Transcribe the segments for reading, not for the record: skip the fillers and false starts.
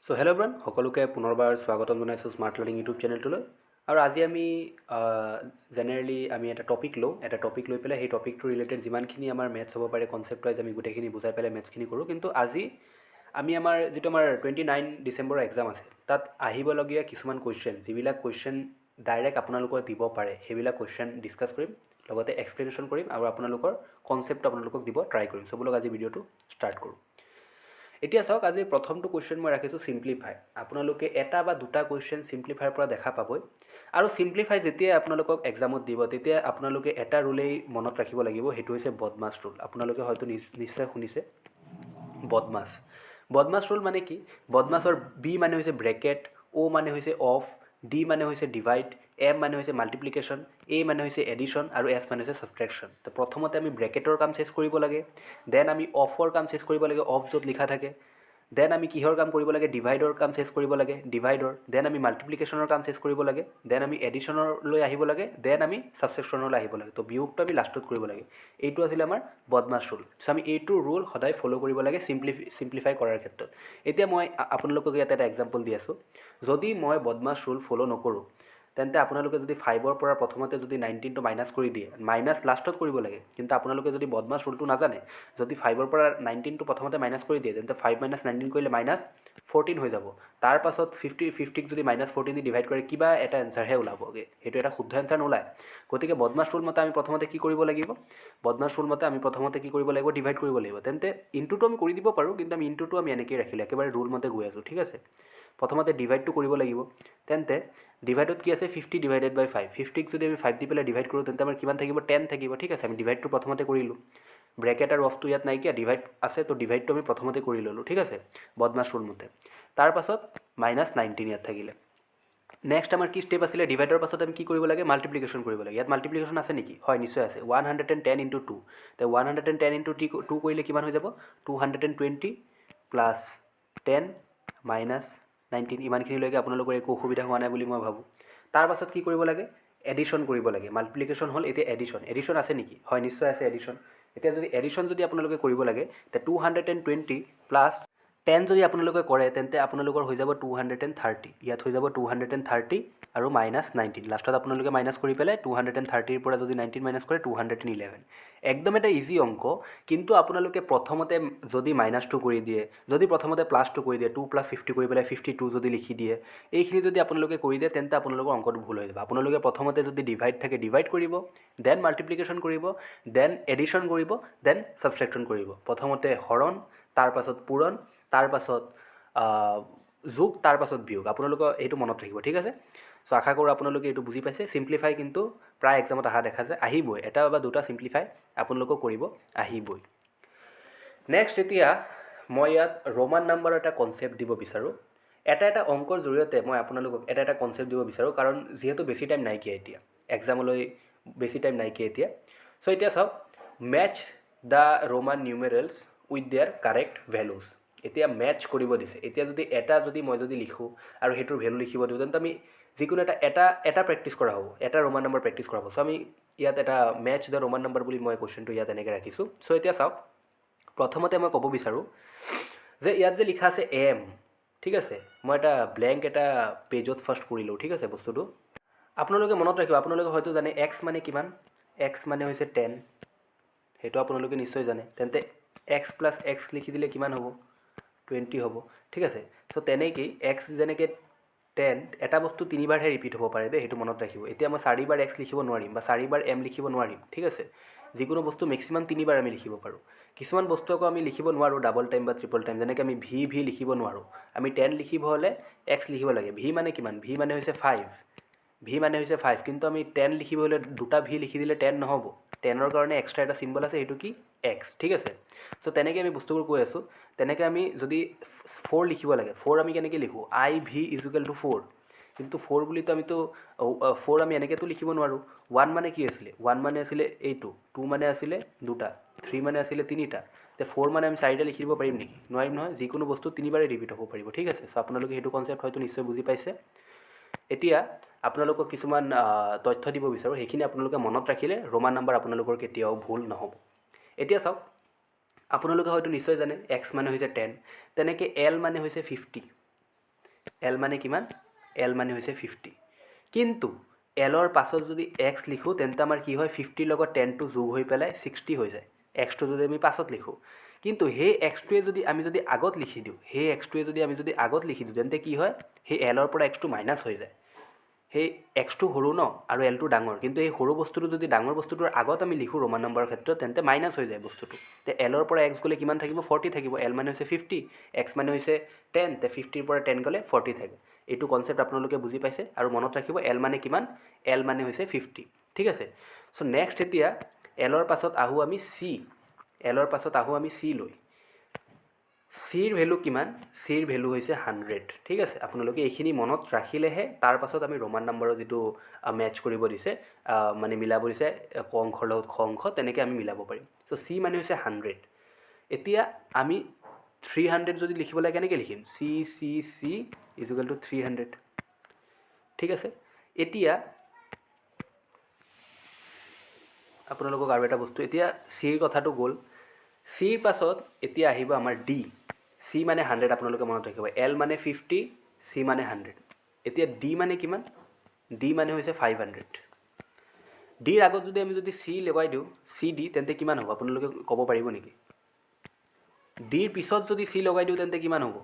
চ' hello' everyone, সকলোকে পুনৰবাৰ স্বাগতম জনাইছোঁ স্মাৰ্ট লাৰ্ণিং ইউটিউব চেনেলটোলৈ। আৰু আজি আমি জেনেৰেলি আমি এটা টপিক লওঁ, এটা টপিক লৈ পেলাই সেই টপিকটোৰ ৰিলেটেড যিমানখিনি আমাৰ মেথছ হ'ব পাৰে, কনচেপ্ট ৱাইজ আমি গোটেইখিনি বুজাই পেলাই মেথছখিনি কৰোঁ। কিন্তু আজি আমি আমাৰ যিটো আমাৰ 29 ডিচেম্বৰৰ এক্সাম আছে, তাত আহিবলগীয়া কিছুমান কুৱেশ্যন, যিবিলাক কুৱেশ্যন ডাইৰেক্ট আপোনালোকৰ দিব পাৰে, সেইবিলাক কুৱেশ্যন ডিছকাছ কৰিম, লগতে এক্সপ্লেনেশ্যন কৰিম আৰু আপোনালোকৰ কনচেপ্টটো আপোনালোকক দিব ট্ৰাই কৰিম। চ' ব'লক, আজি ভিডিঅ'টো ষ্টাৰ্ট কৰোঁ। এতিয়া চাওক, আজি প্ৰথমটো কুৱেশ্যন মই ৰাখিছোঁ চিম্প্লিফাই। আপোনালোকে এটা বা দুটা কুৱেশ্যন চিম্প্লিফাইৰ পৰা দেখা পাবই। আৰু চিম্প্লিফাই যেতিয়াই আপোনালোকক এক্সামত দিব, তেতিয়া আপোনালোকে এটা ৰুলেই মনত ৰাখিব লাগিব, সেইটো হৈছে বদমাছ ৰুল। আপোনালোকে হয়তো নিশ্চয় শুনিছে বদমাছ। বদমাছ ৰুল মানে কি? বদমাছৰ বি মানে হৈছে ব্ৰেকেট, অ' মানে হৈছে অফ, ডি মানে হৈছে ডিভাইড, এম মানে হৈছে মাল্টিপ্লিকেশ্যন, এ মানে হৈছে এডিশ্যন আৰু এছ মানে হৈছে ছাবট্ৰেকশ্যন। তো প্ৰথমতে আমি ব্ৰেকেটৰ কাম চেছ কৰিব লাগে, then আমি অফৰ কাম চেছ কৰিব লাগে, অফ য'ত লিখা থাকে। Then আমি কিহৰ কাম কৰিব লাগে? ডিভাইডৰ কাম চেছ কৰিব লাগে, ডিভাইডৰ। Then আমি মাল্টিপ্লিকেশ্যনৰ কাম চেছ কৰিব লাগে, then আমি এডিশ্যনলৈ আহিব লাগে, then আমি ছাবট্ৰেকশ্যনলৈ আহিব লাগে। তো বিয়োগটো আমি লাষ্টত কৰিব লাগে। এইটো আছিলে আমাৰ বদমাছ ৰুল। চ' আমি এইটো ৰুল সদায় ফ'ল' কৰিব লাগে চিম্প্লিফাই কৰাৰ ক্ষেত্ৰত। এতিয়া মই আপোনালোকক ইয়াত এটা এক্সাম্পল দি আছোঁ। যদি মই বদমাছ ৰুল ফ'ল' নকৰোঁ, তেন্তে আপোনালোকে যদি 5ৰ পৰা প্ৰথমতে যদি 19টো মাইনাছ কৰি দিয়ে, মাইনাছ লাষ্টত কৰিব লাগে, কিন্তু আপোনালোকে যদি বদমাছ ৰুলটো নাজানে, যদি 5ৰ পৰা 19টো প্ৰথমতে মাইনাছ কৰি দিয়ে, তেন্তে 5 মাইনাছ 19 কৰিলে মাইনাছ 14 হৈ যাব। তাৰপাছত 50ক যদি মাইনাছ 14 দি ডিভাইড কৰে, কিবা এটা এনচাৰহে ওলাবগৈ, সেইটো এটা শুদ্ধ এনচাৰ নোলায়। গতিকে বদমাছ ৰুল মতে আমি প্ৰথমতে কি কৰিব লাগিব? বদমাছ ৰুল মতে আমি প্ৰথমতে কি কৰিব লাগিব? ডিভাইড কৰিব লাগিব। তেন্তে ইনটুটো আমি কৰি দিব পাৰোঁ, কিন্তু আমি ইনটুটো আমি এনেকৈয়ে ৰাখিলোঁ, একেবাৰে ৰুল মতে গৈ আছোঁ, ঠিক আছে। প্ৰথমতে ডিভাইডটো কৰিব লাগিব। তেন্তে ডিভাইডত কি আছে? 50 ডিভাইডেড বাই 5। 50ক যদি আমি 5 দি পেলাই ডিভাইড কৰোঁ, তেন্তে আমাৰ কিমান থাকিব? 10 থাকিব, ঠিক আছে। আমি ডিভাইডটো প্ৰথমতে কৰিলোঁ। ব্ৰেকেট আৰু অফটো ইয়াত নাইকিয়া, ডিভাইড আছে, তো ডিভাইডটো আমি প্ৰথমতে কৰি ল'লোঁ, ঠিক আছে, বদমাছ ৰুল মতে। তাৰপাছত মাইনাছ 19 ইয়াত থাকিলে। নেক্সট আমাৰ কি ষ্টেপ আছিলে? ডিভাইডৰ পাছত আমি কি কৰিব লাগে? মাল্টিপ্লিকেশ্যন কৰিব লাগে। ইয়াত মাল্টিপ্লিকেশ্যন আছে নেকি? হয়, নিশ্চয় আছে। 110 ইণ্টু 2। তে 110 ইণ্টু 2 কৰিলে কিমান হৈ যাব? 220 প্লাছ 10 মাইনাছ 19। ইমানখিনিলৈকে আপোনালোকৰ একো অসুবিধা হোৱা নাই বুলি মই ভাবোঁ। তাৰপাছত কি কৰিব লাগে? এডিশ্যন কৰিব লাগে। মাল্টিপ্লিকেশ্যন হ'ল, এতিয়া এডিশ্যন। এডিশ্যন আছে নেকি? হয়, নিশ্চয় আছে এডিশ্যন। এতিয়া যদি এডিশ্যন যদি আপোনালোকে কৰিব লাগে, তে 220 প্লাছ 10 যদি আপোনালোকে কৰে, তেন্তে আপোনালোকৰ হৈ যাব 230। ইয়াত হৈ যাব 230 আৰু মাইনাছ 19। লাষ্টত আপোনালোকে মাইনাছ কৰি পেলাই 230ৰ পৰা যদি 19 মাইনাছ কৰে, 211। একদম এটা ইজি অংক। কিন্তু আপোনালোকে প্ৰথমতে যদি মাইনাছটো কৰি দিয়ে, যদি প্ৰথমতে প্লাছটো কৰি দিয়ে, 2 প্লাছ 50 কৰি পেলাই 52 যদি লিখি দিয়ে, এইখিনি যদি আপোনালোকে কৰি দিয়ে, তেন্তে আপোনালোকৰ অংকটো ভুল হৈ যাব। আপোনালোকে প্ৰথমতে যদি ডিভাইড থাকে, ডিভাইড কৰিব, then multiplication কৰিব, then addition কৰিব, then ছাবট্ৰেকশ্যন কৰিব। প্ৰথমতে হৰণ, তাৰপাছত পূৰণ, তাৰপাছত যোগ, তাৰপাছত বিয়োগ। আপোনালোকৰ এইটো মনত ৰাখিব, ঠিক আছে। চ' আশা কৰোঁ আপোনালোকে এইটো বুজি পাইছে। চিম্প্লিফাই কিন্তু প্ৰায় এক্সামত অহা দেখা যায়, আহিবই। এটা বা দুটা চিম্প্লিফাই আপোনালোকক কৰিব আহিবই। নেক্সট, এতিয়া মই ইয়াত ৰোমান নাম্বাৰৰ এটা কনচেপ্ট দিব বিচাৰোঁ। এটা এটা অংকৰ জৰিয়তে মই আপোনালোকক এটা এটা কনচেপ্ট দিব বিচাৰোঁ, কাৰণ যিহেতু বেছি টাইম নাইকিয়া এতিয়া এক্সামলৈ, বেছি টাইম নাইকিয়া এতিয়া। চ' এতিয়া চাওক, Match the Roman numerals with their correct values। এতিয়া মেটচ কৰিব দিছে। এতিয়া যদি এটা যদি মই যদি লিখোঁ আৰু সেইটোৰ ভেলু লিখিব দিওঁ, তেন্তে আমি যিকোনো এটা এটা এটা প্ৰেক্টিছ কৰা হ'ব, এটা ৰোমান নম্বৰ প্ৰেক্টিছ কৰা হ'ব। চ' আমি ইয়াত এটা মেটচ the Roman number বুলি মই কুৱেশ্যনটো ইয়াত এনেকৈ ৰাখিছোঁ। চ' এতিয়া চাওক, প্ৰথমতে মই ক'ব বিচাৰোঁ যে ইয়াত যে লিখা আছে এম, ঠিক আছে, মই এটা ব্লেংক এটা পেজত ফাৰ্ষ্ট কৰি লওঁ, ঠিক আছে। বস্তুটো আপোনালোকে মনত ৰাখিব। আপোনালোকে হয়তো জানে এক্স মানে কিমান। এক্স মানে হৈছে 10, সেইটো আপোনালোকে নিশ্চয় জানে। তেন্তে এক্স প্লাছ এক্স লিখি দিলে কিমান হ'ব? 20 হ'ব, ঠিক আছে। চ' তেনেকেই এক্স যেনেকৈ 10, এটা বস্তু তিনিবাৰহে ৰিপিট হ'ব পাৰে দেই, সেইটো মনত ৰাখিব। এতিয়া মই চাৰিবাৰ এক্স লিখিব নোৱাৰিম বা চাৰিবাৰ এম লিখিব নোৱাৰিম, ঠিক আছে। যিকোনো বস্তু মেক্সিমাম তিনিবাৰ আমি লিখিব পাৰোঁ। কিছুমান বস্তু আকৌ আমি লিখিব নোৱাৰোঁ ডাবল টাইম বা ট্ৰিপল টাইম, যেনেকৈ আমি ভি ভি লিখিব নোৱাৰোঁ। আমি 10 লিখিব হ'লে এক্স লিখিব লাগে। ভি মানে কিমান? ভি মানে হৈছে 5। ভি মানে হৈছে 5। কিন্তু আমি 10 লিখিব হ'লে দুটা ভি লিখি দিলে 10 নহ'ব। 10ৰ কাৰণে এক্সট্ৰা এটা চিম্বল আছে, সেইটো কি? এক্স, ঠিক আছে। চ' তেনেকৈ আমি বস্তুবোৰ কৈ আছোঁ। তেনেকৈ আমি যদি 4 লিখিব লাগে, 4 আমি কেনেকৈ লিখোঁ? I V is equal to 4। কিন্তু 4 বুলিতো আমিতো 4 আমি এনেকৈতো লিখিব নোৱাৰোঁ। 1 মানে কি আছিলে? 1 মানে আছিলে এইটো, 2 মানে আছিলে দুটা, 3 মানে আছিলে তিনিটা। তে 4 মানে আমি চাৰিটা লিখিব পাৰিম নেকি? নোৱাৰিম নহয়। যিকোনো বস্তু তিনিবাৰেই ৰিপিট হ'ব পাৰিব, ঠিক আছে। চ' আপোনালোকে সেইটো কনচেপ্ট হয়তো নিশ্চয় বুজি পাইছে। এতিয়া আপোনালোকক কিছুমান তথ্য দিব বিচাৰোঁ, সেইখিনি আপোনালোকে মনত ৰাখিলে ৰোমান নাম্বাৰ আপোনালোকৰ কেতিয়াও ভুল নহ'ব। এতিয়া চাওক, আপোনালোকে হয়তো নিশ্চয় জানে এক্স মানে হৈছে 10, তেনেকৈ এল মানে হৈছে 50। এল মানে কিমান? এল মানে হৈছে 50। কিন্তু এলৰ পাছত যদি এক্স লিখোঁ তেন্তে আমাৰ কি হয়, 50ৰ লগত 10টো যোগ হৈ পেলাই 60 হৈ যায়, এক্সটো যদি আমি পাছত লিখোঁ। কিন্তু সেই এক্সটোৱে যদি আমি যদি আগত লিখি দিওঁ, সেই এক্সটোৱে যদি আমি যদি আগত লিখি দিওঁ তেন্তে কি হয়, সেই এলৰ পৰা এক্সটো মাইনাছ হৈ যায়। সেই এক্সটো সৰু ন আৰু এলটো ডাঙৰ, কিন্তু এই সৰু বস্তুটো যদি ডাঙৰ বস্তুটোৰ আগত আমি লিখোঁ ৰোমান নম্বৰৰ ক্ষেত্ৰত তেন্তে মাইনাছ হৈ যায় বস্তুটো। তে এলৰ পৰা এক্স গ'লে কিমান থাকিব, 40 থাকিব। এল মানে হৈছে 50, এক্স মানে হৈছে 10, তে 50ৰ পৰা 10 গ'লে 40 থাকে। এইটো কনচেপ্ট আপোনালোকে বুজি পাইছে আৰু মনত ৰাখিব এল মানে কিমান, এল মানে হৈছে 50। ঠিক আছে। চ' নেক্সট এতিয়া এলৰ পাছত আহোঁ আমি চি, এলৰ পাছত আহোঁ আমি চি লৈ। চিৰ ভেলু কিমান, চিৰ ভেলু হৈছে 100। ঠিক আছে, আপোনালোকে এইখিনি মনত ৰাখিলেহে তাৰ পাছত আমি ৰোমান নাম্বাৰৰ যিটো মেটচ কৰিব দিছে, মানে মিলাব দিছে ক অংশৰ লগত খ অংশ, তেনেকৈ আমি মিলাব পাৰিম। চ' চি মানে হৈছে 100। এতিয়া আমি 300 যদি লিখিব লাগে কেনেকৈ লিখিম, C C C equal to 300। ঠিক আছে, এতিয়া আপোনালোকক আৰু এটা বস্তু, এতিয়া চিৰ কথাটো গ'ল। চিৰ পাছত এতিয়া আহিব আমাৰ ডি। চি মানে 100 আপোনালোকে মনত ৰাখিব, এল মানে 50, চি মানে 100। এতিয়া ডি মানে কিমান, ডি মানে হৈছে 500। ডিৰ আগত যদি আমি যদি চি লগাই দিওঁ, চি ডি, তেন্তে কিমান হ'ব আপোনালোকে ক'ব পাৰিব নেকি? ডিৰ পিছত যদি চি লগাই দিওঁ তেন্তে কিমান হ'ব,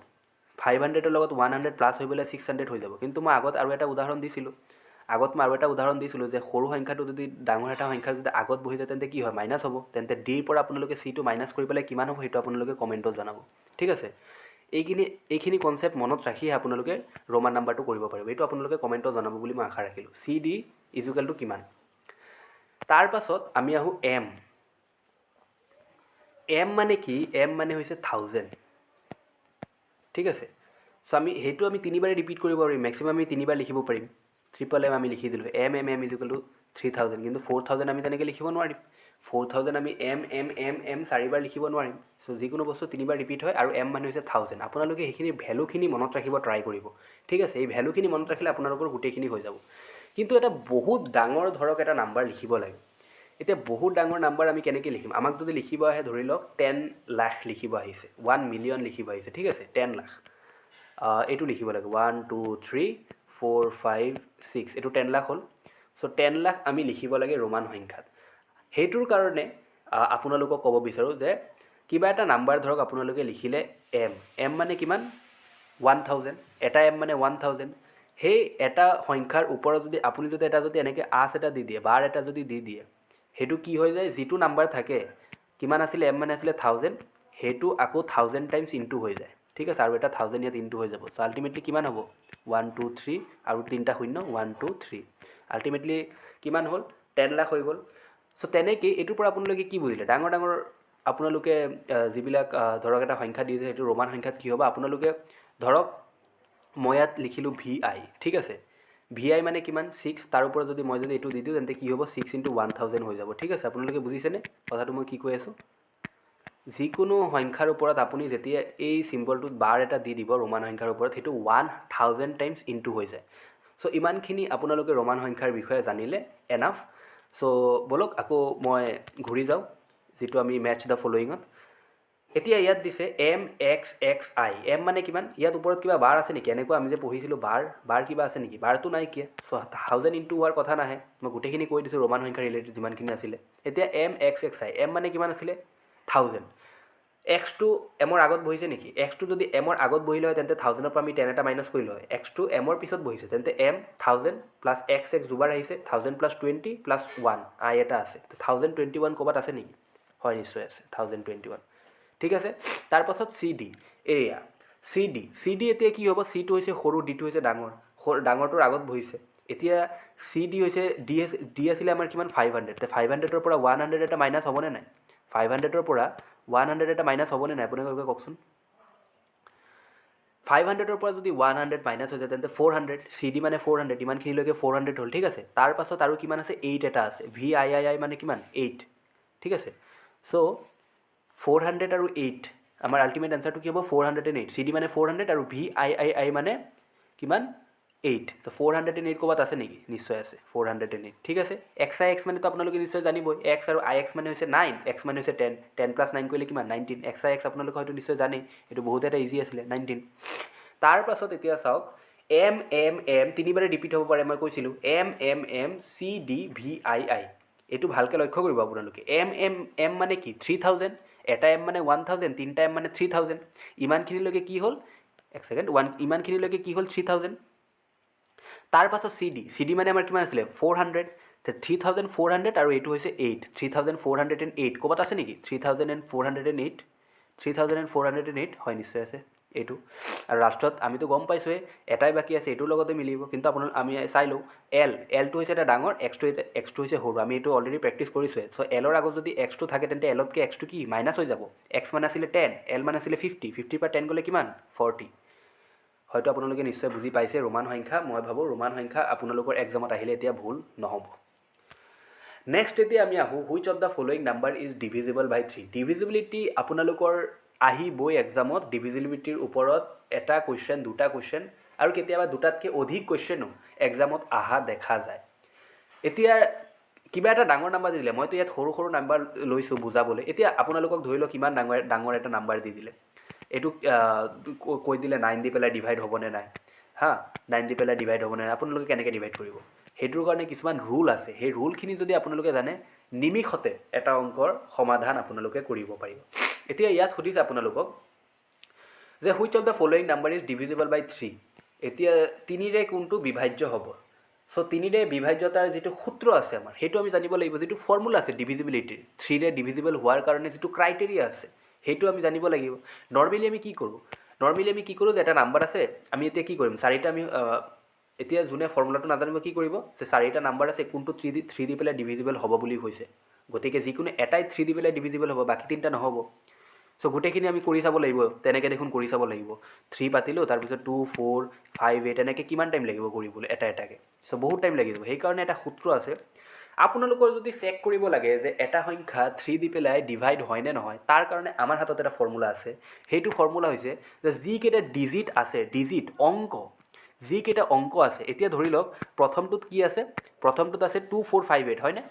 500ৰ লগত 100 প্লাছ হৈ পেলাই 600 হৈ যাব। কিন্তু মই আগত আৰু এটা উদাহৰণ দিছিলোঁ, আগত মই আৰু এটা উদাহৰণ দিছিলোঁ যে সৰু সংখ্যাটো যদি ডাঙৰ এটা সংখ্যা যদি আগত বহি যায় তেন্তে কি হয়, মাইনাছ হ'ব। তেন্তে ডিৰ পৰা আপোনালোকে চিটো মাইনাছ কৰি পেলাই কিমান হ'ব সেইটো আপোনালোকে কমেণ্টত জনাব। ঠিক আছে, এইখিনি কনচেপ্ট মনত ৰাখিহে আপোনালোকে ৰোমান নাম্বাৰটো কৰিব পাৰিব। এইটো আপোনালোকে কমেণ্টত জনাব বুলি মই আশা ৰাখিলোঁ। চি ডি ইজুকেলটো কিমান। তাৰ পাছত আমি আহোঁ এম। এম মানে কি, এম মানে হৈছে 1000। ঠিক আছে, চ' আমি সেইটো আমি তিনিবাৰে ৰিপিট কৰিব পাৰিম, মেক্সিমাম আমি তিনিবাৰ লিখিব পাৰিম। ট্ৰিপল এম আমি লিখি দিলোঁ, M M M equal to 3000, কিন্তু 4000 আমি তেনেকৈ লিখিব নোৱাৰিম। 4000 আমি এম এম এম এম চাৰিবাৰ লিখিব নোৱাৰিম। চ' যিকোনো বস্তু তিনিবাৰ ৰিপিট হয় আৰু এম মানে হৈছে 1000। আপোনালোকে সেইখিনি ভেলুখিনি মনত ৰাখিব ট্ৰাই কৰিব। ঠিক আছে, এই ভেলুখিনি মনত ৰাখিলে আপোনালোকৰ গোটেইখিনি হৈ যাব। কিন্তু এটা বহুত ডাঙৰ ধৰক এটা নাম্বাৰ লিখিব লাগে। এতিয়া বহুত ডাঙৰ নাম্বাৰ আমি কেনেকৈ লিখিম? আমাক যদি লিখিব আহে ধৰি লওক 10 লাখ লিখিব আহিছে, 1 মিলিয়ন লিখিব আহিছে। ঠিক আছে, 10 লাখ এইটো লিখিব লাগে, 1 2 3 4 5 6, এইটো 10 লাখ হ'ল। চ' 10 লাখ আমি লিখিব লাগে ৰোমান সংখ্যাত। সেইটোৰ কাৰণে আপোনালোকক ক'ব বিচাৰোঁ যে কিবা এটা নাম্বাৰ ধৰক আপোনালোকে লিখিলে এম, এম মানে কিমান, 1000, এটা এম মানে 1000। সেই এটা সংখ্যাৰ ওপৰত যদি আপুনি যদি এটা যদি এনেকৈ আঁচ এটা দি দিয়ে, বাৰ এটা যদি দি দিয়ে, সেইটো কি হৈ যায়, যিটো নাম্বাৰ থাকে কিমান আছিলে, এম মানে আছিলে 1000, সেইটো আকৌ 1000 টাইমছ ইনটু হৈ যায়। ঠিক আছে, আৰু এটা 1000 ইয়াত ইনটু হৈ যাব। চ' আল্টিমেটলি কিমান হ'ব, 1 2 3 আৰু তিনিটা শূন্য, 1 2 3, আল্টিমেটলি কিমান হ'ল, 10 লাখ হৈ গ'ল। চ' তেনেকেই এইটোৰ পৰা আপোনালোকে কি বুজিলে, ডাঙৰ ডাঙৰ আপোনালোকে যিবিলাক ধৰক এটা সংখ্যা দিছে সেইটো ৰোমান সংখ্যাত কি হ'ব, আপোনালোকে ধৰক মই ইয়াত লিখিলোঁ ভি আই। ঠিক আছে, ভি আই মানে কিমান, 6, তাৰ ওপৰত যদি মই যদি এইটো দি দিওঁ তেন্তে কি হ'ব, 6 ইনটু 1000 হৈ যাব। ঠিক আছে, আপোনালোকে বুজিছেনে কথাটো মই কি কৈ আছোঁ? যিকোনো সংখ্যাৰ ওপৰত আপুনি যেতিয়া এই চিম্বলটোত বাৰ এটা দি দিব ৰোমান সংখ্যাৰ ওপৰত, সেইটো 1000 টাইমছ ইনটু হৈ যায়। চ' ইমানখিনি আপোনালোকে ৰোমান সংখ্যাৰ বিষয়ে জানিলে এনাফ। চ' ব'লক আকৌ মই ঘূৰি যাওঁ যিটো আমি মেটচ the ফল'য়িঙত। এতিয়া ইয়াত দিছে M X X I. M মানে কিমান, ইয়াত ওপৰত কিবা বাৰ আছে নেকি? এনেকুৱা আমি যে পঢ়িছিলোঁ বাৰ, বাৰ কিবা আছে নেকি? বাৰটো নাইকিয়া। চ' 1000 ইনটু হোৱাৰ কথা নাহে। মই গোটেইখিনি কৈ দিছোঁ ৰোমান সংখ্যা ৰিলেটেড যিমানখিনি আছিলে। এতিয়া M X X I, M মানে কিমান আছিলে, 1000। এক্সটো এমৰ আগত বহিছে নেকি? এক্সটো যদি এমৰ আগত বহিলে হয় তেন্তে 1000ৰ পৰা আমি 10 এটা মাইনাছ কৰিলোঁ হয়। এক্সটো এমৰ পিছত বহিছে, তেন্তে এম 1000 প্লাছ এক্স এক্স দুবাৰ আহিছে, 1000 প্লাছ 20 প্লাছ 1 আই এটা আছে, 1021 ক'ৰবাত আছে নেকি? হয়, নিশ্চয় আছে, 1021। ঠিক আছে, তাৰপাছত চি ডি, এয়া চি ডি, চি ডি এতিয়া কি হ'ব, চিটো হৈছে সৰু, ডিটো হৈছে ডাঙৰ, ডাঙৰটোৰ আগত বহিছে। এতিয়া চি ডি হৈছে, ডি ডি আছিলে আমাৰ কিমান, 500। 500ৰ পৰা 100 এটা মাইনাছ হ'বনে নাই? 500ৰ পৰা 100 এটা মাইনাছ হ'বনে নাই আপোনালোকে কওকচোন। 500ৰ পৰা যদি 100 মাইনাছ হৈ যায় তেন্তে 400, চি ডি মানে 400, ইমানখিনিলৈকে 400 হ'ল। ঠিক আছে, তাৰ পাছত আৰু কিমান আছে, 8 এটা আছে, ভি আই আই আই মানে কিমান, 8। ঠিক আছে, চ' 400 আৰু 8 আমাৰ আল্টিমেট এনচাৰটো কি হ'ব, 408। চি ডি মানে 400 আৰু ভি আই আই আই মানে কিমান, 8। চ' 408 ক'ৰবাত আছে নেকি? নিশ্চয় আছে, 408। ঠিক আছে, এক্স আই এক্স মানেতো আপোনালোকে নিশ্চয় জানিবই, এক্স আৰু আই এক্স মানে হৈছে 9, এক্স মানে হৈছে 10, 10 প্লাছ 9 কৰিলে কিমান, 19। এক্স আই এক্স আপোনালোকে হয়তো নিশ্চয় জানেই, এইটো বহুত এটা ইজি আছিলে, 19। তাৰপাছত এতিয়া চাওক, এম এম এম তিনিবাৰে ৰিপিট হ'ব পাৰে, মই কৈছিলোঁ M M M C D V I I. এইটো ভালকৈ লক্ষ্য কৰিব আপোনালোকে। এম এম এম মানে কি? 3000, এটা এম মানে 1000, তিনিটা এম মানে 3000। ইমানখিনিলৈকে কি হ'ল? এক ছেকেণ্ড, ওৱান, ইমানখিনিলৈকে কি হ'ল? 3000। তাৰপাছত চি ডি, চি ডি মানে আমাৰ কিমান আছিলে? 400, 3400 আৰু এইটো হৈছে 8, 3408। ক'ৰবাত আছে নেকি 3408? 3408 হয়, নিশ্চয় আছে এইটো। আৰু লাষ্টত আমিতো গম পাইছোঁৱে এটাই বাকী আছে, এইটোৰ লগতে মিলিব। কিন্তু আপোনাৰ আমি চাই লওঁ, এল, এলটো হৈছে এটা ডাঙৰ, এক্সটো হৈছে সৰু। আমি এইটো অলৰেডি প্ৰেক্টিছ কৰিছোঁৱে। চ' এলৰ আগত যদি এক্সটো থাকে তেন্তে এলতকৈ এক্সটো কি মাইনাছ হৈ যাব। এক্স মানে আছিলে 10, এল মানে আছিলে 50, 50ৰ পৰা 10 গ'লে কিমান? 40। হয়তো আপোনালোকে নিশ্চয় বুজি পাইছে ৰোমান সংখ্যা। মই ভাবোঁ ৰোমান সংখ্যা আপোনালোকৰ এক্সামত আহিলে এতিয়া ভুল নহ'ব। নেক্সট এতিয়া আমি আহোঁ, which of the following number is divisible by 3? Divisibility আপোনালোকৰ আহিবই এক্সামত। ডিভিজিবিলিটিৰ ওপৰত এটা কুৱেশ্যন, দুটা কুৱেশ্যন আৰু কেতিয়াবা দুটাতকৈ অধিক কুৱেশ্যনো এক্সামত অহা দেখা যায়। এতিয়া কিবা এটা ডাঙৰ নাম্বাৰ দি দিলে, মইতো ইয়াত সৰু সৰু নাম্বাৰ লৈছোঁ বুজাবলৈ। এতিয়া আপোনালোকক ধৰি লওক কিমান ডাঙৰ ডাঙৰ এটা নাম্বাৰ দি দিলে, এইটো কৈ দিলে 9 দি পেলাই ডিভাইড হ'বনে নাই, হা, 9 দি পেলাই ডিভাইড হ'বনে নাই, আপোনালোকে কেনেকৈ ডিভাইড কৰিব? সেইটোৰ কাৰণে কিছুমান ৰুল আছে। সেই ৰুলখিনি যদি আপোনালোকে জানে, নিমিষতে এটা অংকৰ সমাধান আপোনালোকে কৰিব পাৰিব। এতিয়া ইয়াত সুধিছে আপোনালোকক যে which of the following number is divisible by 3? এতিয়া তিনিৰে কোনটো বিভাজ্য হ'ব? চ' তিনিৰে বিভাজ্যতাৰ যিটো সূত্ৰ আছে আমাৰ, সেইটো আমি জানিব লাগিব। যিটো ফৰ্মুলা আছে ডিভিজিবিলিটিৰ, 3ৰে ডিভিজিবল হোৱাৰ কাৰণে যিটো ক্ৰাইটেৰিয়া আছে সেইটো আমি জানিব লাগিব। নৰ্মেলি আমি কি কৰোঁ? নৰ্মেলি আমি কি কৰোঁ যে এটা নাম্বাৰ আছে, আমি এতিয়া কি কৰিম? চাৰিটা আমি এতিয়া যোনে ফৰ্মুলাটো নাজানিব কি কৰিব যে চাৰিটা নাম্বাৰ আছে, কোনটো 3 দি পেলাই ডিভিজিবল হ'ব বুলি কৈছে। গতিকে যিকোনো এটাই 3 দি পেলাই ডিভিজিবল হ'ব, বাকী তিনিটা নহ'ব। চ' গোটেইখিনি আমি কৰি চাব লাগিব। তেনেকৈ দেখোন কৰি চাব লাগিব। 3 পাতিলোঁ, তাৰপিছত 2, 4, 5, 8, এনেকৈ কিমান টাইম লাগিব কৰিবলৈ এটা এটাকৈ? চ' বহুত টাইম লাগি যাব। সেইকাৰণে এটা সূত্ৰ আছে। আপোনালোকৰ যদি চেক কৰিব লাগে যে এটা সংখ্যা 3 দি পেলাই ডিভাইড হয়নে নহয়, তাৰ কাৰণে আমাৰ হাতত এটা ফৰ্মুলা আছে। সেইটো ফৰ্মুলা হৈছে যে যিকেইটা ডিজিট আছে, ডিজিট অংক, যিকেইটা অংক আছে, এতিয়া ধৰি লওক প্ৰথমটোত কি আছে? প্ৰথমটোত আছে 2, 4, 5, 8, হয়নে?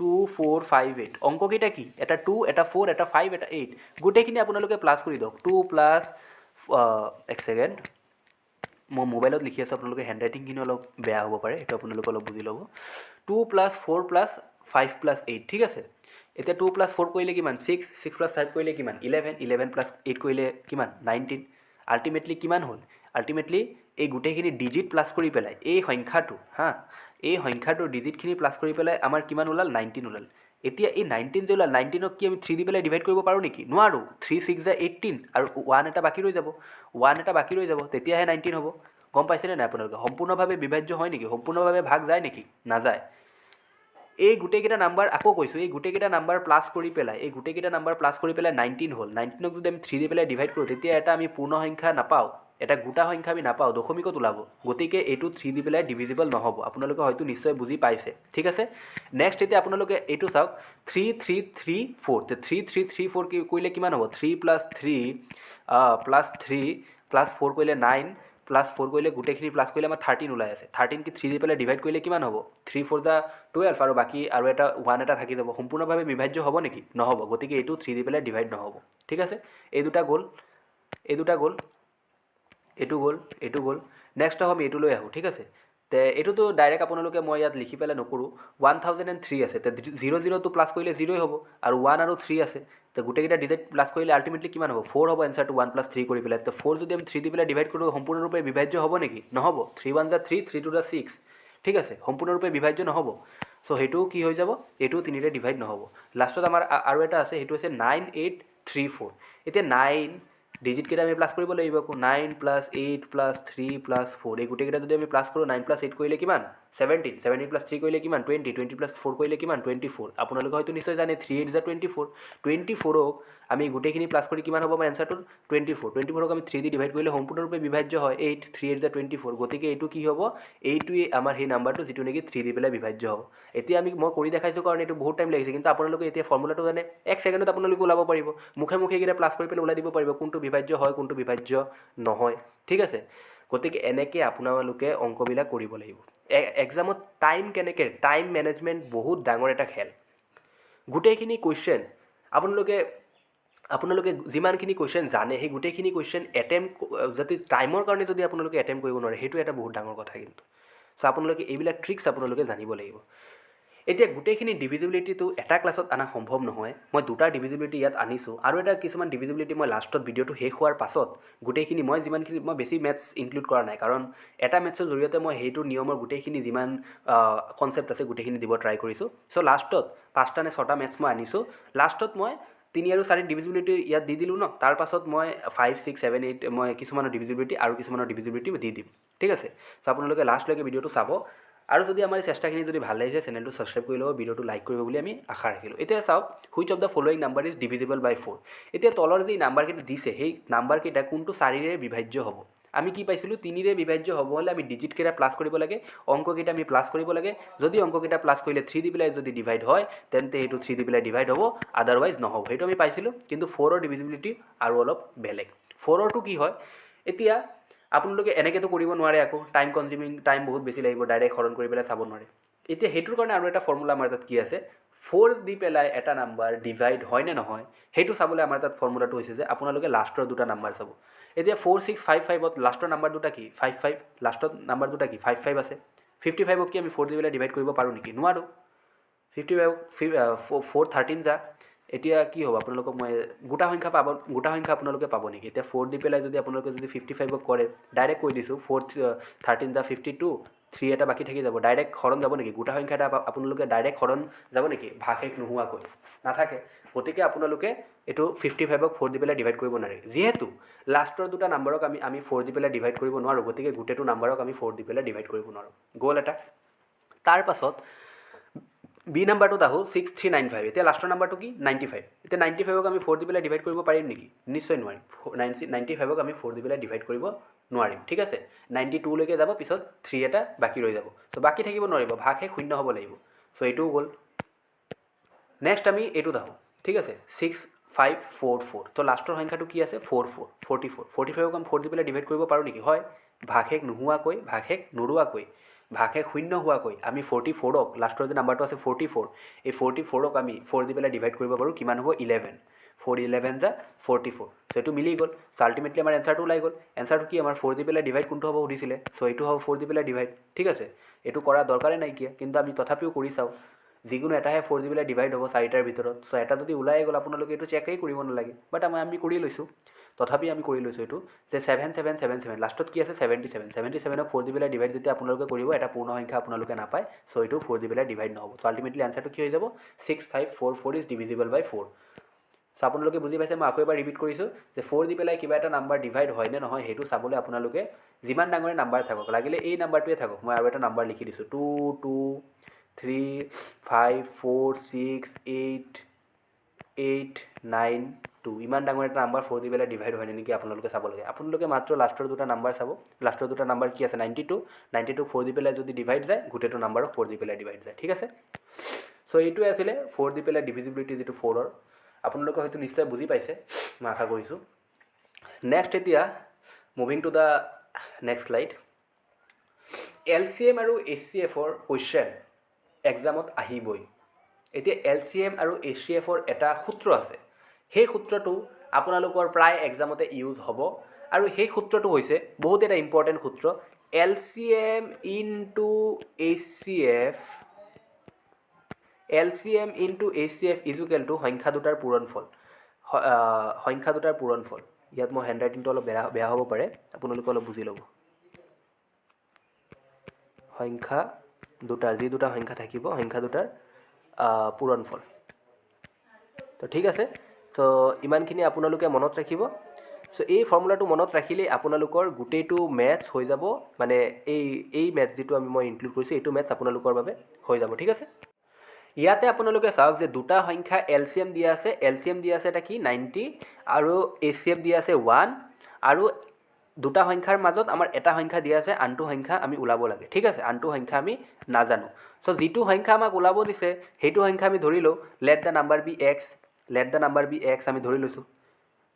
2, 4, 5, 8। অংককেইটা কি? এটা 2, এটা 4, এটা 5, এটা 8। গোটেইখিনি আপোনালোকে প্লাছ কৰি দিয়ক। 2 প্লাছ, এক ছেকেণ্ড, মই মোবাইলত লিখি আছোঁ, আপোনালোকে হেণ্ড ৰাইটিংখিনি অলপ বেয়া হ'ব পাৰে, সেইটো আপোনালোকে অলপ বুজি ল'ব। 2 প্লাছ 4 প্লাছ 5 প্লাছ 8, ঠিক আছে। এতিয়া 2 প্লাছ 4 কৰিলে কিমান? 6, 6 প্লাছ 5 কৰিলে কিমান? 11, 11 প্লাছ 8 কৰিলে কিমান? 19। আল্টিমেটলি কিমান হ'ল? আল্টিমেটলি এই গোটেইখিনি ডিজিট প্লাছ কৰি পেলাই এই সংখ্যাটো, হা, এই সংখ্যাটোৰ ডিজিটখিনি প্লাছ কৰি পেলাই আমাৰ কিমান ওলাল? 19 ওলাল। এতিয়া এই 19 যে ওলাল, 19ক কি আমি 3 দি পেলাই ডিভাইড কৰিব পাৰোঁ নেকি? নোৱাৰোঁ। 3 6 যা 18 আৰু 1 এটা বাকী ৰৈ যাব, 1 এটা বাকী ৰৈ যাব, তেতিয়াহে 19 হ'ব। গম পাইছেনে নাই আপোনালোকে? সম্পূৰ্ণভাৱে বিভাজ্য হয় নেকি? সম্পূৰ্ণভাৱে ভাগ যায় নেকি? নাযায়। এই গোটেইকেইটা নাম্বাৰ, আকৌ কৈছোঁ, এই গোটেইকেইটা নাম্বাৰ প্লাছ কৰি পেলাই, এই গোটেইকেইটা নাম্বাৰ প্লাছ কৰি পেলাই 19 হ'ল। 19ক যদি আমি 3 দি পেলাই ডিভাইড কৰোঁ, তেতিয়া এটা আমি পূৰ্ণ সংখ্যা নাপাওঁ, এটা গোটা সংখ্যা আমি নাপাওঁ, দশমিকত ওলাব। গতিকে এইটো 3 দি পেলাই ডিভিজিবল নহ'ব। আপোনালোকে হয়তো নিশ্চয় বুজি পাইছে, ঠিক আছে। নেক্সট এতিয়া আপোনালোকে এইটো চাওক, 3 3 3 4, 3 3 3 4 কি কৰিলে কিমান হ'ব? 3 প্লাছ 3 প্লাছ 3 প্লাছ 4 কৰিলে 9, প্লাছ 4 কৰিলে গোটেইখিনি প্লাছ কৰিলে আমাৰ 13 ওলাই আছে। 13 কি 3 দি পেলাই ডিভাইড কৰিলে কিমান হ'ব? 3 4 যা 12 আৰু বাকী আৰু এটা 1 এটা থাকি যাব। সম্পূৰ্ণভাৱে বিভাজ্য হ'ব নেকি? নহ'ব। গতিকে এইটো 3 দি পেলাই ডিভাইড নহ'ব, ঠিক আছে। এই দুটা গ'ল, এই দুটা গ'ল, এইটো গ'ল, এইটো গ'ল। নেক্সট আমি এইটো লৈ আহোঁ, ঠিক আছে। তে এইটোতো ডাইৰেক্ট আপোনালোকে মই ইয়াত লিখি পেলাই নকৰোঁ। 1003 আছে, তে 0 0টো প্লাছ কৰিলে 0ই হ'ব, আৰু 1 আৰু 3 আছে, তে গোটেইকেইটা ডিজিট প্লাছ কৰিলে আল্টিমেটলি কিমান হ'ব? 4 হ'ব এনচাৰটো, 1 প্লাছ 3 কৰি পেলাই। তে 4 যদি আমি 3 দি পেলাই ডিভাইড কৰোঁ, সম্পূৰ্ণৰূপে বিভাজ্য হ'ব নেকি? নহ'ব। 3 1 যা 3, 3 2 যা 6, ঠিক আছে। সম্পূৰ্ণৰূপে বিভাজ্য নহ'ব। চ' সেইটোও কি হৈ যাব? এইটোও 3ৰে ডিভাইড নহ'ব। লাষ্টত আমাৰ আৰু এটা আছে, সেইটো হৈছে 9 8 3 4। এতিয়া 9 ডিজিটকেইটা আমি প্লাছ কৰিব লাগিব আকৌ, 9 প্লাছ 8 প্লাছ 3 প্লাছ 4, এই গোটেইকেইটা যদি আমি প্লাছ কৰোঁ, 9 প্লাছ 8 কৰিলে কিমান? 17, 17 প্লাছ 3 কৰিলে কিমান? 20, 20 প্লাছ 4 কৰিলে কিমান? 24। আপোনালোকে হয়তো নিশ্চয় জানে 3 8 যা 24। 24ক আমি গোটেইখিনি প্লাছ কৰি কিমান হ'ব আমাৰ এনচাৰটো? 24। 24ক আমি 3 দি ডিভাইড কৰিলে সম্পূৰ্ণৰূপে বিভাজ্য হয়, 8, 3 8 যা 24। গতিকে এইটো কি হ'ব? এইটোৱে আমাৰ সেই নাম্বাৰটো যিটো নেকি 3 দি পেলাই বিভাজ্য হ'ব। এতিয়া আমি মই কৰি দেখাইছোঁ কাৰণ এইটো বহুত টাইম লাগিছে, কিন্তু আপোনালোকে এতিয়া ফৰ্মুলাটো জানে, এক ছেকেণ্ডত আপোনালোকে ওলাব পাৰিব, মুখে মুখে এইকেইটা প্লাছ কৰি পেলাই ওলাই দিব পাৰিব কোনটো বিভাজ্য হয় কোনটো বিভাজ্য নহয়, ঠিক আছে। গতিকে এনেকৈ আপোনালোকে অংকবিলাক কৰিব লাগিব। এক্সামত টাইম কেনেকৈ, টাইম মেনেজমেণ্ট বহুত ডাঙৰ এটা খেল। গোটেইখিনি কুৱেশ্যন আপোনালোকে আপোনালোকে যিমানখিনি কুৱেশ্যন জানে, সেই গোটেইখিনি কুৱেশ্যন এটেম্প যাতে টাইমৰ কাৰণে যদি আপোনালোকে এটেম্প কৰিব নোৱাৰে, সেইটো এটা বহুত ডাঙৰ কথা কিন্তু। চ' আপোনালোকে এইবিলাক ট্ৰিক্স আপোনালোকে জানিব লাগিব। এতিয়া গোটেইখিনি ডিভিজিবিলিটিটো এটা ক্লাছত অনা সম্ভৱ নহয়। মই দুটা ডিভিজিবিলিটি ইয়াত আনিছোঁ আৰু এটা কিছুমান ডিভিজিবিলিটি মই লাষ্টত ভিডিঅ'টো শেষ হোৱাৰ পাছত গোটেইখিনি মই যিমানখিনি, মই বেছি মেথছ ইনক্লুড কৰা নাই, কাৰণ এটা মেথছৰ জৰিয়তে মই সেইটো নিয়মৰ গোটেইখিনি যিমান কনচেপ্ট আছে গোটেইখিনি দিব ট্ৰাই কৰিছোঁ। চ' লাষ্টত পাঁচটা নে ছটা মেথছ মই আনিছোঁ। লাষ্টত মই 3 আৰু 4 ডিভিজিবিলিটি ইয়াত দি দিলোঁ ন, তাৰপাছত মই 5, 6, 7, 8 মই কিছুমানৰ ডিভিজিবিলিটি আৰু কিছুমানৰ ডিভিজিবিলিটি দি দিম, ঠিক আছে? চ' আপোনালোকে লাষ্টলৈকে ভিডিঅ'টো চাব আৰু যদি আমাৰ এই চেষ্টাখিনি যদি ভাল লাগিছে, চেনেলটো ছাবস্ক্ৰাইব কৰি ল'ব, ভিডিঅ'টো লাইক কৰিব বুলি আমি আশা ৰাখিলোঁ। এতিয়া চাওক, which of the following number is divisible by four? এতিয়া তলৰ যি নাম্বাৰকেইটা দিছে, সেই নাম্বাৰকেইটা কোনটো চাৰিৰে বিভাজ্য হ'ব? আমি কি পাইছিলোঁ? তিনিৰে বিভাজ্য হ'ব হ'লে আমি ডিজিটকেইটা প্লাছ কৰিব লাগে, অংককেইটা আমি প্লাছ কৰিব লাগে। যদি অংককেইটা প্লাছ কৰিলে থ্ৰী দি পেলাই যদি ডিভাইড হয়, তেন্তে সেইটো থ্ৰী দি পেলাই ডিভাইড হ'ব, আদাৰৱাইজ নহ'ব। সেইটো আমি পাইছিলোঁ। কিন্তু ফ'ৰৰ ডিভিজিবিলিটি আৰু অলপ বেলেগ। ফ'ৰৰটো কি হয়? এতিয়া আপোনালোকে এনেকৈতো কৰিব নোৱাৰে আকৌ, টাইম কনজিউমিং, টাইম বহুত বেছি লাগিব, ডাইৰেক্ট হৰণ কৰি পেলাই চাব নোৱাৰে। এতিয়া সেইটোৰ কাৰণে আৰু এটা ফৰ্মুলা আমাৰ তাত কি আছে? ফ'ৰ দি পেলাই এটা নাম্বাৰ ডিভাইড হয় নে নহয়, সেইটো চাবলৈ আমাৰ তাত ফৰ্মুলাটো হৈছে যে আপোনালোকে লাষ্টৰ দুটা নাম্বাৰ চাব। এতিয়া 4 6 5 5ত লাষ্টৰ নাম্বাৰ দুটা কি? Five five. লাষ্টত নাম্বাৰ দুটা কি? ফাইভ ফাইভ আছে। 55ক কি আমি ফ'ৰ দি পেলাই ডিভাইড কৰিব পাৰোঁ নেকি? নোৱাৰোঁ। 55, 4 13 যা। এতিয়া কি হ'ব? আপোনালোকক মই গোটা সংখ্যা পাব, গোটা সংখ্যা আপোনালোকে পাব নেকি? এতিয়া ফ'ৰ দি পেলাই যদি আপোনালোকে যদি 55ক কৰে, ডাইৰেক্ট কৈ দিছোঁ, 4 13 যা 52, থ্ৰী এটা বাকী থাকি যাব। ডাইৰেক্ট হৰণ যাব নেকি? গোটা সংখ্যা এটা আপোনালোকে ডাইৰেক্ট হৰণ যাব নেকি ভাগশেষ নোহোৱাকৈ? নাথাকে। গতিকে আপোনালোকে এইটো 55ক ফ'ৰ দি পেলাই ডিভাইড কৰিব নোৱাৰে। যিহেতু লাষ্টৰ দুটা নাম্বাৰক আমি ফ'ৰ দি পেলাই ডিভাইড কৰিব নোৱাৰোঁ, গতিকে গোটেইটো নাম্বাৰক আমি ফ'ৰ দি পেলাই ডিভাইড কৰিব নোৱাৰোঁ। গ'ল এটা। তাৰপাছত বি নাম্বাৰটোত আহোঁ, 6395। এতিয়া লাষ্টৰ নাম্বাৰটো কি? 95। এতিয়া 95ক আমি ফ'ৰ দি পেলাই ডিভাইড কৰিব পাৰিম নেকি? নিশ্চয় নোৱাৰিম। 95ক আমি ফ'ৰ দি পেলাই ডিভাইড কৰিব নোৱাৰিম, ঠিক আছে? 92লৈকে যাব, পিছত থ্ৰী এটা বাকী ৰৈ যাব। চ' বাকী থাকিব নোৱাৰিব, ভাগশেষ শূন্য হ'ব লাগিব। চ' এইটোও গ'ল। নেক্সট আমি এইটোত আহোঁ, ঠিক আছে? 6544। ত' লাষ্টৰ সংখ্যাটো কি আছে? Four four, 44। 45ক আমি ফ'ৰ দি পেলাই ডিভাইড কৰিব পাৰোঁ নেকি? হয়, ভাগশেষ নোহোৱাকৈ, ভাগশেষ নোৰোৱাকৈ, ভাগশেষ শূন্য হোৱাকৈ আমি 44ক, লাষ্টৰ যে নাম্বাৰটো আছে 44, এই 44ক আমি ফ'ৰ দি পেলাই ডিভাইড কৰিব পাৰোঁ। কিমান হ'ব? 11। 4 11 যা 44। চ' এইটো মিলি গ'ল। চ' আল্টিমেটলি আমাৰ এনচাৰটো ওলাই গ'ল। এনচাৰটো কি? আমাৰ ফ'ৰ দি পেলাই ডিভাইড কোনটো হ'ব সুধিছিলে। চ' এইটো হ'ব ফ'ৰ দি পেলাই ডিভাইড, ঠিক আছে? এইটো কৰা দৰকাৰেই নাইকিয়া, কিন্তু আমি তথাপিও কৰি চাওঁ। যিকোনো এটাহে ফ'ৰ দি পেলাই ডিভাইড হ'ব চাৰিটাৰ ভিতৰত। চ' এটা যদি ওলাই গ'ল, আপোনালোকে এইটো চেকেই কৰিব নালাগে। বাট আমি কৰি লৈছোঁ, তথাপি আমি কৰি লৈছোঁ এইটো যে 7777, লাষ্টত কি আছে? 77। 77ক ফ'ৰ দি পেলাই ডিভাইড যেতিয়া আপোনালোকে কৰিব, এটা পূৰ্ণ সংখ্যা আপোনালোকে নাপায়। চ' এইটো ফ'ৰ দি পেলাই ডিভাইড নহ'ব। চ' আল্টিমেটলি এনচাৰটো কি হৈ যাব? 6544 is divisible by four. So আপোনালোকে বুজি পাইছে। মই আকৌ এবাৰ ৰিপিট কৰিছোঁ যে ফ'ৰ দি পেলাই কিবা এটা নাম্বাৰ ডিভাইড হয় নে নহয়, সেইটো চাবলৈ আপোনালোকে যিমান ডাঙৰে নাম্বাৰ থাকক, লাগিলে এই নাম্বাৰটোৱে থাকক, মই আৰু এটা নাম্বাৰ লিখি দিছোঁ, 2 2 3 5 4 6 8 8 9 2, ইমান ডাঙৰ এটা নাম্বাৰ ফ'ৰ দি পেলাই ডিভাইড হয় নেকি আপোনালোকে চাব লাগে। আপোনালোকে মাত্ৰ লাষ্টৰ দুটা নাম্বাৰ চাব। লাষ্টৰ দুটা নাম্বাৰ কি আছে? 92। 92 ফ'ৰ দি পেলাই যদি ডিভাইড যায়, গোটেইটো নাম্বাৰক ফ'ৰ দি পেলাই ডিভাইড যায়, ঠিক আছে? চ' এইটোৱে আছিলে ফ'ৰ দি পেলাই ডিভিজিবিলিটি যিটো ফ'ৰৰ। আপোনালোকে হয়তো নিশ্চয় বুজি পাইছে, মই আশা কৰিছোঁ। নেক্সট এতিয়া moving to the next slide. LCM আৰু এইচ চি এফৰ কুৱেশ্যন এক্সামত আহিবই। এতিয়া এল চি এম আৰু এইচ চি এফৰ এটা সূত্ৰ আছে। সেই সূত্ৰটো আপোনালোকৰ প্ৰায় এক্সামতে ইউজ হ'ব আৰু সেই সূত্ৰটো হৈছে বহুত এটা ইম্পৰ্টেণ্ট সূত্ৰ, LCM into HCF। LCM into HCF is equal to সংখ্যা দুটাৰ পূৰণফল, সংখ্যা দুটাৰ পূৰণফল। ইয়াত মই হেণ্ড ৰাইটিংটো অলপ বেয়া বেয়া হ'ব পাৰে, আপোনালোকে অলপ বুজি ল'ব। সংখ্যা দুটাৰ, যি দুটা সংখ্যা থাকিব, সংখ্যা দুটাৰ পূৰণফল। তো ঠিক আছে। চ' ইমানখিনি আপোনালোকে মনত ৰাখিব। চ' এই ফৰ্মুলাটো মনত ৰাখিলেই আপোনালোকৰ গোটেইটো মেথছ হৈ যাব। মানে এই মেথছ যিটো মই ইনক্লুড কৰিছোঁ, এইটো মেথছ আপোনালোকৰ বাবে হৈ যাব, ঠিক আছে? ইয়াতে আপোনালোকে চাওক যে দুটা সংখ্যা এল চি এম দিয়া আছে। এল চি এম দিয়া আছে এটা কি? 90। আৰু এইচ চি এফ দিয়া আছে 1। আৰু দুটা সংখ্যাৰ মাজত আমাৰ এটা সংখ্যা দিয়া আছে, আনটো সংখ্যা আমি ওলাব লাগে, ঠিক আছে? আনটো সংখ্যা আমি নাজানো। চ' যিটো সংখ্যা আমাক ওলাব দিছে, সেইটো সংখ্যা আমি ধৰি লওঁ, let the number be x। Let the number be x আমি ধৰি লৈছোঁ।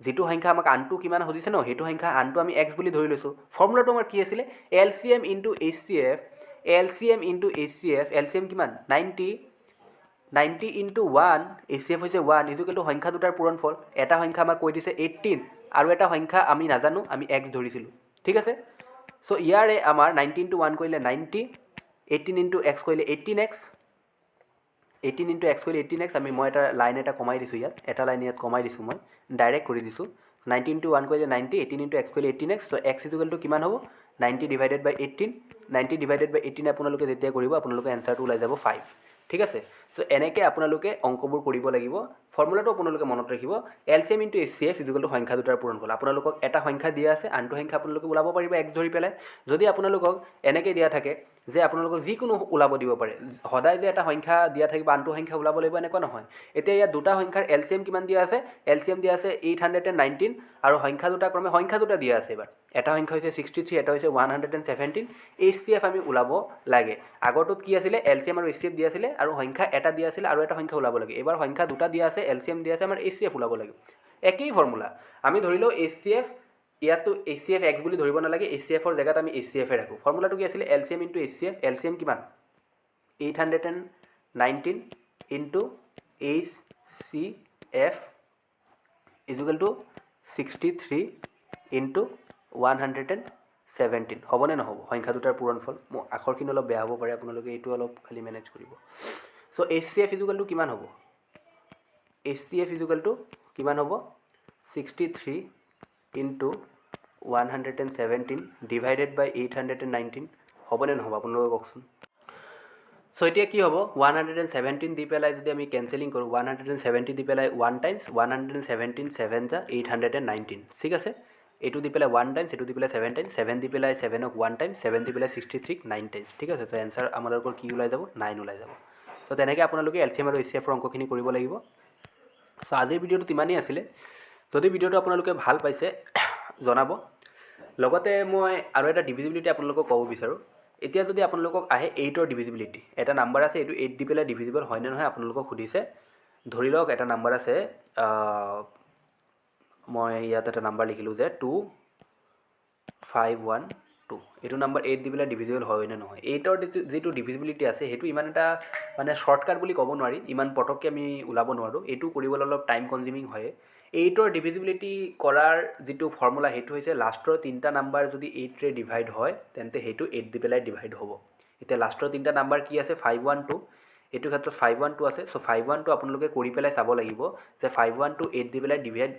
যিটো সংখ্যা আমাক আনটো কিমান সুধিছে ন, সেইটো সংখ্যা আনটো আমি এক্স বুলি ধৰি লৈছোঁ। ফৰ্মুলাটো আমাৰ কি আছিলে? LCM into HCF। LCM into HCF। LCM কিমান? 90। 90 into 1, HCF হৈছে 1, is equal two সংখ্যা দুটাৰ পূৰণফল। এটা সংখ্যা আমাক কৈ দিছে 18 আৰু এটা সংখ্যা আমি নাজানো, আমি এক্স ধৰিছিলোঁ, ঠিক আছে। চ' ইয়াৰে আমাৰ 90 ইনটু 1 কৰিলে 90, 18 ইনটু এক্স কৰিলে 18 x, 18 into x কৰিলে 18 এক্স। মই এটা লাইন এটা কমাই দিছোঁ ইয়াত, এটা লাইন ইয়াত কমাই দিছোঁ, মই ডাইৰেক্ট কৰি দিছোঁ। 90 ইনটু 1 কৰিলে 90, 18 ইনটু এক্স কৰিলে 18 x। So x is equal to কিমান হ'ব? 90 divided by 18। 90 divided by 18 আপোনালোকে যেতিয়া কৰিব, আপোনালোকে এনচাৰটো ওলাই যাব 5, ঠিক আছে। চ' এনেকৈ আপোনালোকে অংকবোৰ কৰিব লাগিব। ফৰ্মুলাটো আপোনালোকে মনত ৰাখিব, LCM into HCF is equal to সংখ্যা দুটাৰ পূৰণফল। আপোনালোকক এটা সংখ্যা দিয়া আছে, আনটো সংখ্যা আপোনালোকে ওলাব পাৰিব এক্স ধৰি পেলাই। যদি আপোনালোকক এনেকৈ দিয়া থাকে যে আপোনালোকক যিকোনো ওলাব দিব পাৰে, সদায় যে এটা সংখ্যা দিয়া থাকিব, আনটো সংখ্যা ওলাব লাগিব, এনেকুৱা নহয়। এতিয়া ইয়াত দুটা সংখ্যাৰ এলচিএম কিমান দিয়া আছে? এলচিএম দিয়া আছে 819 আৰু সংখ্যা দুটা ক্ৰমে সংখ্যা দুটা দিয়া আছে। এইবাৰ এটা সংখ্যা হৈছে 63, এটা হৈছে 117। এইচচিএফ আমি ওলাব লাগে। আগৰটোত কি আছিলে? এলচিএম আৰু এইচচিএফ দিয়া আছিলে আৰু সংখ্যা এটা দিয়া আছিলে আৰু এটা সংখ্যা ওলাব লাগে। এইবাৰ সংখ্যা দুটা দিয়া আছে, এলচিএম দিয়া আছে, আমাৰ এইচচিএফ ওলাব লাগে। একেই ফৰ্মুলা আমি ধৰি লওঁ এইচচিএফ, ইয়াতো এইচচিএফ এক্স বুলি ধৰিব নালাগে, এইচচিএফৰ জেগাত আমি এইচচিএফে ৰাখোঁ। ফৰ্মুলাটো কি আছিলে? LCM into HCF। LCM কিমান? 819 into HCF is equal to 63 into 117 হ'বনে নহ'ব? সংখ্যা দুটাৰ পূৰণফল। মোৰ আখৰখিনি অলপ বেয়া হ'ব পাৰে, আপোনালোকে এইটো অলপ খালি মেনেজ কৰিব। So HCF is equal to কিমান হ'ব? HCF is equal to কিমান হ'ব? 63 into 117 divided by 819 হ'বনে নহ'ব, আপোনালোকে কওকচোন। চ' এতিয়া কি হ'ব? 117 দি পেলাই যদি আমি কেঞ্চেলিং কৰোঁ, 170 দি পেলাই one times, 117 seven za 819, ঠিক আছে। এইটো দি পেলাই ওৱান টাইমছ, এইটো দি পেলাই ছেভেন টাইমছ, ছেভেন দি পেলাই ছেভেনক ওৱান টাইমছ, ছেভেন দি পেলাই 63ক নাইন টাইমছ, ঠিক আছে। চ' এনচাৰ আমালোকৰ কি ওলাই যাব? নাইন ওলাই যাব। চ' তেনেকৈ আপোনালোকে এলচিএম আৰু এইচচিএফৰ অংকখিনি কৰিব লাগিব। চ' আজিৰ ভিডিঅ'টোত ইমানেই আছিলে। যদি ভিডিঅ'টো আপোনালোকে ভাল পাইছে, জনাব। লগতে মই আৰু এটা ডিভিজিবিলিটি আপোনালোকক ক'ব বিচাৰোঁ। এতিয়া যদি আপোনালোকক আহে এইটৰ ডিভিজিবিলিটি, এটা নাম্বাৰ আছে, এইটো এইট দি পেলাই ডিভিজিবল হয়নে নহয় আপোনালোকক সুধিছে। ধৰি লওক এটা নাম্বাৰ আছে, মই ইয়াত এটা নাম্বাৰ লিখিলোঁ যে 2512। এইটো নাম্বাৰ এইট দি পেলাই ডিভিজিবল হয় নে নহয়? এইটৰ যিটো ডিভিজিবিলিটি আছে, সেইটো ইমান এটা মানে শ্বৰ্টকাট বুলি ক'ব নোৱাৰি। ইমান পটককৈ আমি ওলাব নোৱাৰোঁ। এইটো কৰিবলৈ অলপ টাইম কনজিউমিং হয়। এইটৰ ডিভিজিবিলিটি কৰাৰ যিটো ফৰ্মুলা, সেইটো হৈছে লাষ্টৰ তিনিটা নাম্বাৰ যদি এইটৰে ডিভাইড হয়, তেন্তে সেইটো এইট দি পেলাই ডিভাইড হ'ব। এতিয়া লাষ্টৰ তিনিটা নাম্বাৰ কি আছে? 5 1 2। এইটো ক্ষেত্ৰত 5 1 2 আছে। চ' 5 1 2 আপোনালোকে কৰি পেলাই চাব লাগিব যে 5 1 2 এইট দি পেলাই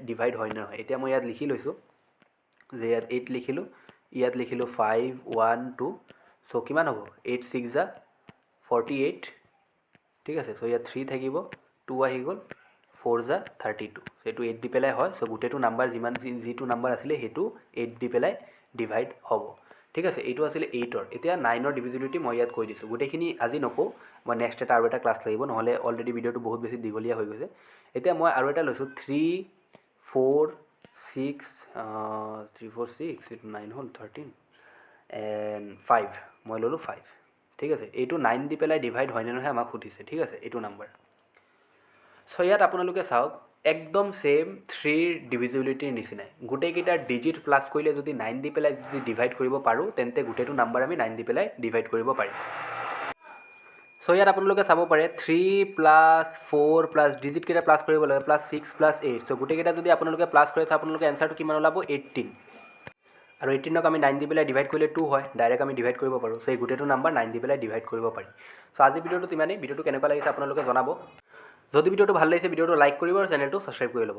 ডিভাইড হয় নে নহয়। এতিয়া মই ইয়াত লিখি লৈছোঁ যে ইয়াত এইট লিখিলোঁ, ইয়াত লিখিলোঁ 5 1 2। চ' কিমান হ'ব? 8 6 za 48, ঠিক আছে। চ' ইয়াত থ্ৰী থাকিব, টু আহি গ'ল, 4 za 32। চ' এইটো এইট দি পেলাই হয়। চ' গোটেইটো নাম্বাৰ যিমান যিটো নাম্বাৰ আছিলে, সেইটো এইট দি পেলাই ডিভাইড হ'ব, ঠিক আছে। এইটো আছিলে এইটৰ। এতিয়া নাইনৰ ডিভিজিবিলিটি মই ইয়াত কৈ দিছোঁ। গোটেইখিনি আজি নকওঁ, মই নেক্সট এটা আৰু এটা ক্লাছ লাগিব, নহ'লে অলৰেডি ভিডিঅ'টো বহুত বেছি দীঘলীয়া হৈ গৈছে। এতিয়া মই আৰু এটা লৈছোঁ, 3 4 6, 3 4 6, এইটো নাইন হ'ল, 13 এণ্ড 5, মই ল'লোঁ 5, ঠিক আছে। এইটো নাইন দি পেলাই ডিভাইড হয়নে নহয় আমাক সুধিছে, ঠিক আছে, এইটো নাম্বাৰ। চ' ইয়াত আপোনালোকে চাওক, একদম ছেইম থ্ৰীৰ ডিভিজিবিলিটিৰ নিচিনাই গোটেইকেইটাৰ ডিজিট প্লাছ কৰিলে যদি নাইন দি পেলাই যদি ডিভাইড কৰিব পাৰোঁ, তেন্তে গোটেইটো নাম্বাৰ আমি নাইন দি পেলাই ডিভাইড কৰিব পাৰিম। চ' ইয়াত আপোনালোকে চাব পাৰে, থ্ৰী প্লাছ ফ'ৰ প্লাছ ডিজিটকেইটা প্লাছ কৰিব লাগে, plus six plus eight। So গোটেইকেইটা যদি আপোনালোকে প্লাছ কৰে, তো আপোনালোকে এনচাৰটো কিমান ওলাব? 18। আৰু 18ক আমি নাইন দি পেলাই ডিভাইড কৰিলে টু হয়, ডাইৰেক্ট আমি ডিভাইড কৰিব পাৰোঁ। চ' এই গোটেইটো নাম্বাৰ নাইন দি পেলাই ডিভাইড কৰিব পাৰি। চ' আজিৰ ভিডিঅ'টোত ইমানেই। ভিডিঅ'টো কেনেকুৱা লাগিছে আপোনালোকে জনাব। যদি ভিডিঅ'টো ভাল লাগিছে, ভিডিঅ'টো লাইক কৰিব আৰু চেনেলটো ছাবস্ক্ৰাইব কৰি ল'ব।